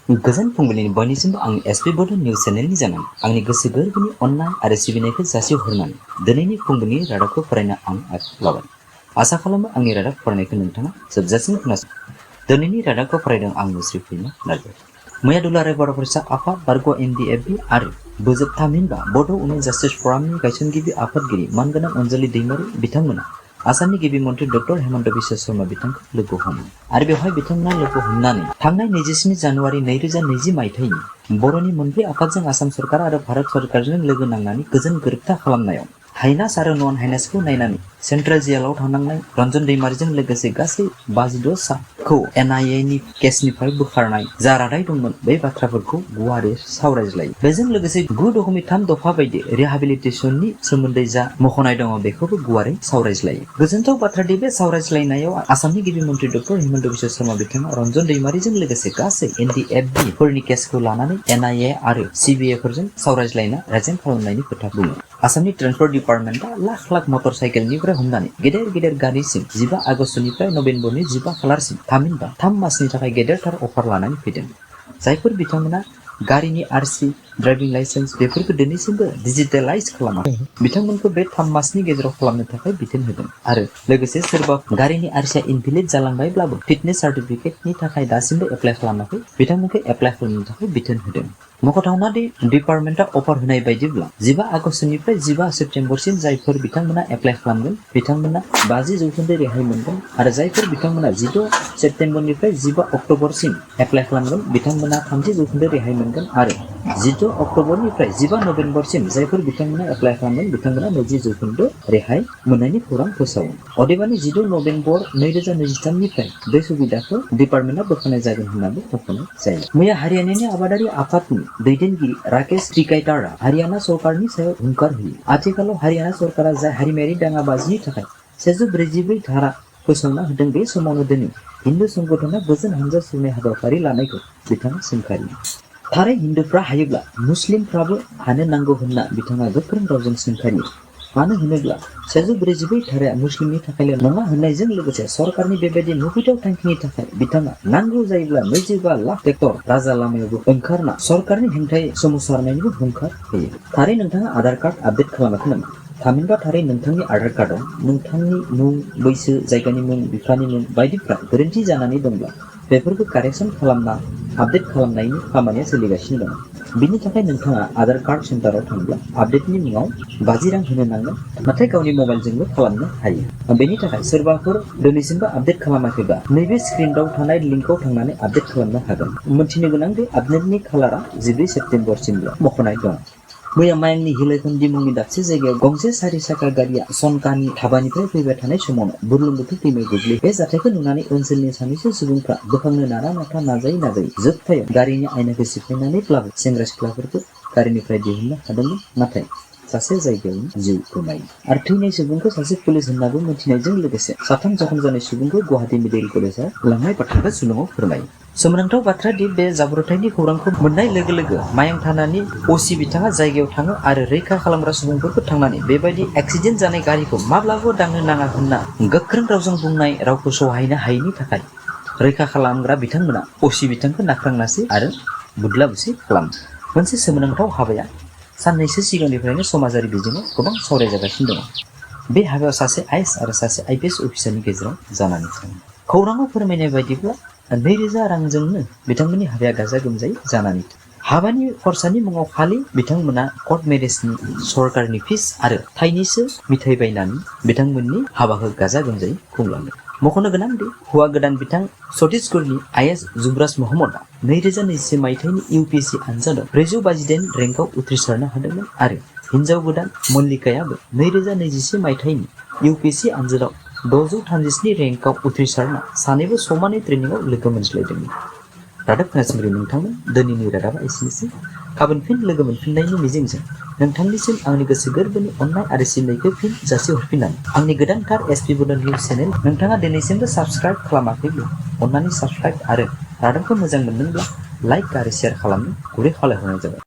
गोजोन फुंबिलिनि बयनिसिमबो आंनि एसपि बड' निउस चेनेलनि जानानै आंनि गोसो गोरबोनि अननाय आरो सिबिनायखौ जासिहरनानै दिनैनि फुंबिलिनि रादाबखौ फरायनो आं आखायाव लाबाय। आसा खालामो आंनि रादाब फरायनायखौ नोंथाङा जोबजासिम खोनासं। दिनैनि रादाबखौ फरायदों आं मुस्रि फैनो नागिरो। मैया दुलाराय बर' फरायसा आफाद बारग' एनडिएफबि आरो बोजोब थामहिनबा बड' उमेन जास्टिस फरामनि गायसनगिरि आफादगिरि मानगोनां अनजालि दैमारि बिथांमोना आसामनि गिबि मन्त्रि डक्टर हेमन्त बिश्व शर्मा बिथांखौ लोगो हमो आरो बेवहाय बिथांमोना लोगो हमनानै थांनाय 27 जानुवारि 2020 मायथाइनि बर'नि मोनब्रै आफादजों आसाम सरकार आरो भारत सरकारजों लोगो नांनानै गोजोन गोरोबथा खालामनायाव हाइनास आरो नन हाइनासखौ नायनानै सेन्ट्रेल जेलाव थानांनाय रन्जन दैमारिजों लोगोसे गासै 52 साखौ एनआइए नि केसनिफ्राय बोखारनाय जा रादाय दंमोन बे बाथ्राफोरखौ गुवारै सावरायज्लायो। बेजों लोगोसे 9.3 दफा बायदि रिहाबिलिटेसननि सोमोन्दै जा मख'नाय दङ बेखौबो गुवारै सावरायज्लायो। गोजोनथाव बाथ्रादि बे सावरायज्लायनायाव आसामनि गिबि मन्त्रि डक्टर हेमन्त बिश्व शर्मा बिथाङा रन्जन दैमारिजों लोगोसे गासै एनडिएफबि फोरनि केसखौ लानानै एनआइए आरो सिबिआइ फोरजों सावरायज्लायना रायजो खालामनायनि खोथा बुङो। आसामनि ट्रेन्सपर्ट डिपार्टमेन्टआ लाख लाख मटर साइकेलनिफ्राय हमनानै गेदेर गेदेर गारिसिम 15 आगस्तनिफ्राय नभेम्बरनि 15 खालारसिम थामहिनबा 3 मासनि थाखाय गेदेरथार अफार लानानै फैदों। जायफोर बिथांमोना गारिनि आरसि ड्राइभिं लाइसेन्स बेफोरखौ दिनैसिमबो डिजिटेलाइज खालामाखै बिथांमोनखौ बे 3 मासनि गेजेराव खालामनो थाखाय बिथोन होदों आरो लोगोसे सोरबा गारिनि आरसिया इनभेलिड जालांबायब्लाबो फिटनेस सार्टिफिकेटनि थाखाय दासिमबो एप्लाइ खालामाखै बिथांमोनखौ एप्लाइ खालामनो थाखाय बिथोन होदों। मख'थावना दि डिपार्टमेन्टआ अफार होनाय बायदिब्ला 15 आगस्तनिफ्राय 15 सेप्तेम्बरसिम जायफोर बिथांमोना एप्लाइ खालामगोन बिथांमोना 50% रेहाय मोनगोन आरो जायफोर बिथांमोना 16 सेप्तेम्बरनिफ्राय 15 अक्ट'बरसिम एप्लाइ खालामगोन बिथांमोना 30% रेहाय मोनगोन आरो 16 अक्ट'बरनिफ्राय 15 नभेम्बरसिम जायफोर बिथांमोना एप्लाइ खालामगोन बिथांमोना 20% रेहाय मोननायनि खौरां फोसावो। अदेबानि 16 नभेम्बर 2023 निफ्राय बे सुबिदाखौ डिपार्टमेन्टआ बोखारनाय जागोन होननानै मख'नाय जायो। मैया हारियानानि आबादारि आफादनि दैदेनगिरि राकेश टिकाइटारआ हारियाना सरकारनि सायाव हुंखार होयो। आथिखालाव हारियाना सरकारा जाय हारिमायारि दाङाबाजिनि थाखाय 144 धारा फोसावना होदों बे समावनो दिनै हिन्दु संगठनआ गोजोन हानजा सुरनाय हाबाफारि लानायखौ बिथाङा सोंखारियो। थारै हिन्दुफ्रा हायोब्ला मुस्लिमफ्राबो हानो नांगौ होनना बिथाङा गोख्रों रावजों सोंखारियो। मानो होनोब्ला 144 धाराया मुस्लिमनि थाखायल' नङा होननायजों लोगोसे सरकारनि बेबायदि मुगैथाव थांखिनि थाखाय बिथाङा नांगौ जायोब्ला 25 लाख ट्रेक्टर राजा लामायावबो ओंखारना सरकारनि हेंथायै सोमावसारनायनिबो हुंखार होयो। थारै नोंथाङा आधार कार्ड आपडेट खालामाखै नामा? थामहिनबा थारै नोंथांनि आधार कार्डआव नोंथांनि मुं, बैसो, जायगानि मुं, बिफानि मुं बायदिफ्रा गोरोन्थि जानानै दंब्ला बेफोरखौ कारेक्सन खालामना आपडेट खालामनायनि खामानिया सोलिगासिनो दं। बिनि थाखाय नोंथाङा आधार कार्ड सेन्टाराव थांब्ला आपडेटनि मुङाव 50 रां होनो नांगोन नाथाय गावनि मबाइलजोंबो खालामनो हायो। बेनि थाखाय सोरबाफोर दिनैसिमबो आपडेट खालामाखैबा नैबे स्क्रिनआव थानाय लिंकआव थांनानै आपडेट खालामनो हागोन। मोनथिनो गोनां दि आपडेटनि खालारा 14 सेप्तेम्बरसिमल' मख'नाय दं। मैया मायांनि हिलाइखन्दी मुंनि दाबसे जायगायाव गंसे 4 साखा गारिया सनकानि धाबानिफ्राय फैबाय थानाय समावनो बुरलुंबुथुर दैमायाव गोग्लैयो। बे जाथायखौ नुनानै ओनसोलनि सानैसो सुबुंफ्रा बोखांनो नारा-नाथा नाजायै जोबथायाव गारिनि आयनाखौ सिफायनानैब्लाबो सेंग्रा सिख्लाफोरखौ गारिनिफ्राय दिहुननो हादोंमोन नाथाय सासे जायगायावनो जिउ गोमायो आरो थैनाय सुबुंखौ सासे पुलिस होननाबो मिथिनायजों लोगोसे 3 जखम जानाय सुबुंखौ गुवाहाटी मेडिकेल कलेजाव लांनाय बाथ्राखौ सुलुङाव फोरमायो। सोमोनांथाव बाथ्रा दि बे जाब्रबथायनि खौरांखौ मोननाय लोगो लोगो मायां थानानि असि बिथाङा जायगायाव थाङो आरो रैखा खालामग्रा सुबुंफोरखौ थांनानै बेबायदि एक्सिडेन्ट जानाय गारिखौ माब्लाबो दांनो नाङा होनना गोख्रों रावजों बुंनाय रावखौ सहायनो हायैनि थाखाय रैखा खालामग्रा बिथांमोना असि बिथांखौ नाख्रांनासै आरो बुदला बुसि खालामो। मोनसे सोमोनांथाव हाबाया साननैसो सिगांनिफ्रायनो समाजारि बिजोङाव गोबां सावरायजागासिनो दङ। बे हाबायाव सासे आइएएस आरो सासे आइपिएस अफिसारनि गेजेराव जानानै थाङो। खौराङाव फोरमायनाय बायदिब्ला 2000 रांजोंनो बिथांमोननि हाबाया गाजा गोमजायै जानानै थाङो। हाबानि खरसानि मुङाव खालि बिथांमोना कर्ट मेरेजनि सरकारनि फिस आरो थाइनैसो मिथाइ बायनानै बिथांमोननि हाबाखौ गाजा गोमजायै खुंलाङो। मख'नो गोनां दि हौवा गोदान बिथां छत्तीसगढ़नि आइएएस जुबराज महम्मदआ 2021 मायथाइनि इउपिएससि आनजादाव 458 रेंकआव उथ्रिसारनो हादोंमोन आरो हिनजाव गोदान मल्लिकायाबो 2021 मायथाइनि इउपिएससि आनजादाव 637 रेंकआव उथ्रिसारना सानैबो समानै ट्रेनिंआव लोगो मोनज्लायदोंमोन। रादाब खोनासंगिरि नोंथांमोन, दिनैनि रादाबा एसेनोसै। गाबोन फिन लोगो मोनफिननायनि मिजिंजों नोंथांनिसिम आंनि गोसो गोरबोनि अननाय आरो सिबिनायखौ फिन जासिहरफिननानै आंनि गोदानथार एसपि बड' निउस चेनेल नोंथाङा दिनैसिमबो साबस्क्राइब खालामाखैब्ला अननानै साबस्क्राइब आरो रादाबखौ मोजां मोनदोंब्ला लाइक आरो शेयार खालामनो गुरै खावलायहरनाय जाबाय।